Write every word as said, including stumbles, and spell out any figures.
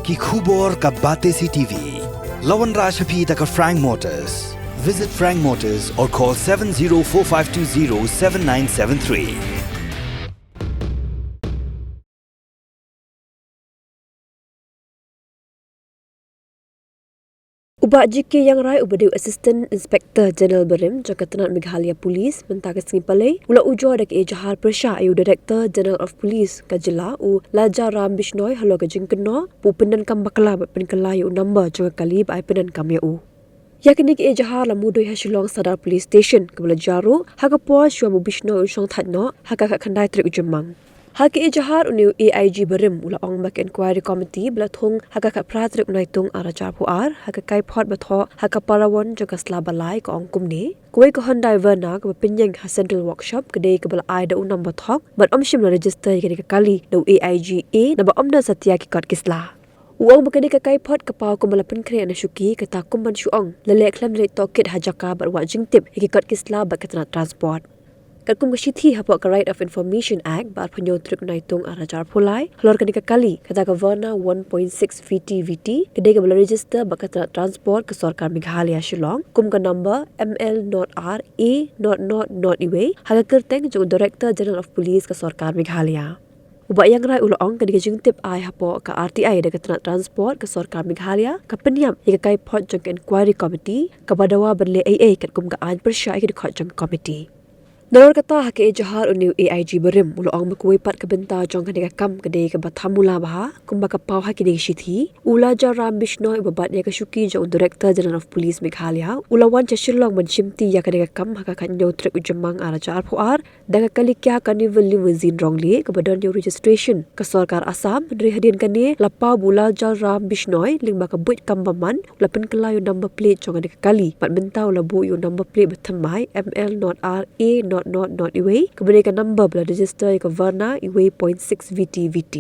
Ki khubor ka Batesi TV. La wanrah sha phi da ka Frank Motors. Visit Frank Motors or call seven zero four five two zero seven nine seven three. U Bah G K Iangrai uba dei u Assistant Inspector General barim jong ka tnat Meghalaya Police mynta ka sngi Palei u la ujor da ka ejahar pyrshah ïa u Director General of Police ka jylla u Lajaram Bishnoi halor ka jingkynnoh ba u pyndonkam bakla bad pynkylla ïa u number jong ka kali ba ai pyndonkam ïa u. Ïa kane ka ejahar la mudui ha Shillong Sadar Police Station kaba la jia ruh ha ka por shuwa ba u Bishnoi un shong thait noh ha ka khatkhyndai tarik u Jymmang. Ha ka ejahar une u A I G barim u la ong ba ka Inquiry Committee ba la thung ha ka khatphra tarik u Naitung ar hajar arphew ar ha ka kaiphod ba thoh ha ka parawon jong ka sla ba lai ka ong kumne: Kawei ka Hyundai Verna kaba pynïeng ha Central Workshop ka dei kaba la ai da u number thok bad ym shym la register ïa kane ka kali da u A I G A naba ym don satia ki kot ki sla. U ong ba kane ka kaiphod ka paw kumba la pynkhreh na shuki, kata kum ban shu ong la leh khlem da leit tohkit ha jaka bad wad jingtip ïa ki kot ki sla bad ka tnat transport. Katkum ka shithi hapoh ka Right of Information Act ba arphew hynñiew tarik u Naitung ar hajar arphew lai halor kane ka kali, kata ka Verna one point six V T V T ka dei kaba la register bad ka tnat transport ka sorkar Meghalaya Shillong kum ka number M L nought R A nought nought nought iwei ha ka kyrteng jong u Director General of Police ka sorkar Meghalaya. U Bah Iangrai u la ong kane ka jingtip ai hapoh ka R T I da ka tnat transport ka sorkar Meghalaya ka pynïap ïa ka kaiphod jong ka Inquiry Committee kaba dawa ban leh ei ei katkum ka aiñ pyrshah ïa ki dkhot jong ka committee. Nalor kata, ha ka ejahar une u A I G barim u la ong ba kawei pat ka bynta jong kane ka kam ka dei kaba thamula bha kumba ka paw ha kine ki shithi. U Lajaram Bishnoi uba bat ïa ka shuki jong u Director General of Police Meghalaya u la wan sha Shillong ban shimti ïa kane ka kam ha ka khathynñiew tarik u Jymmang ar hajar arphew ar da ka kali Kia Carnival Limousine Ronglih kaba don ïa u registration ka sorkar Assam. Hynrei hadien kane la paw ba u Lajaram Bishnoi lyngba ka buit kam bymman u la pynkylla ïa u number plate jong kane ka kali bad mynta u la buh ïa u number plate ba thymmai M L nought R A nought nought nought iwei kaba dei ka number ba la register ïa ka Verna iwei point six V T V T.